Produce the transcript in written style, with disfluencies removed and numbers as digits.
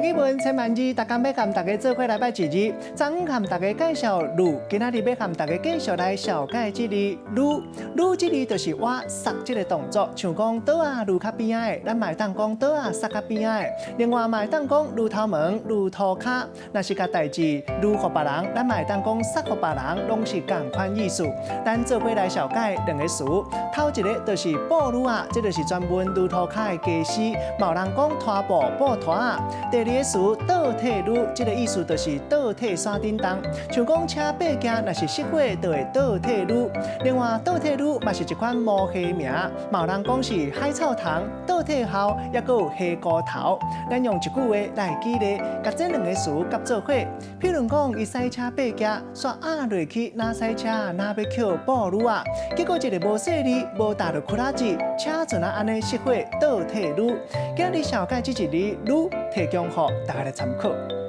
語文千萬字，逐工欲佮大家做伙來掰一字。昨昏佮大家介紹攄，今仔日欲佮大家繼續來紹介這字擼。擼這字就是倚捒這个動作，像講桌仔擼較邊仔的，咱嘛會當講桌仔捒較邊仔的。另外嘛會當講擼頭毛、擼塗跤，若是共代誌擼予別人，咱嘛會當講捒予別人，攏是仝款意思。咱做伙來紹介兩个詞，頭一个就是布擼仔，這就是專門擼塗跤的家私，嘛有人講拖布、布拖仔。第二个詞倒退嚕，這个意思就是倒退山頂動，像講車爬行若是熄火，就會倒退嚕。另外，倒退嚕嘛是一款魔蝦名，嘛有人講是海草糖、倒退鱟，抑閣有蝦菇頭。咱用一句話來舉例，共這兩个詞夾做伙。譬如講，伊駛車爬行，煞壓落去，若駛車若欲抾布擼仔，結果一个無細膩，無踏著轆仔，車就按呢熄火倒退嚕。今日紹介這一字擼，提供予大家來參考。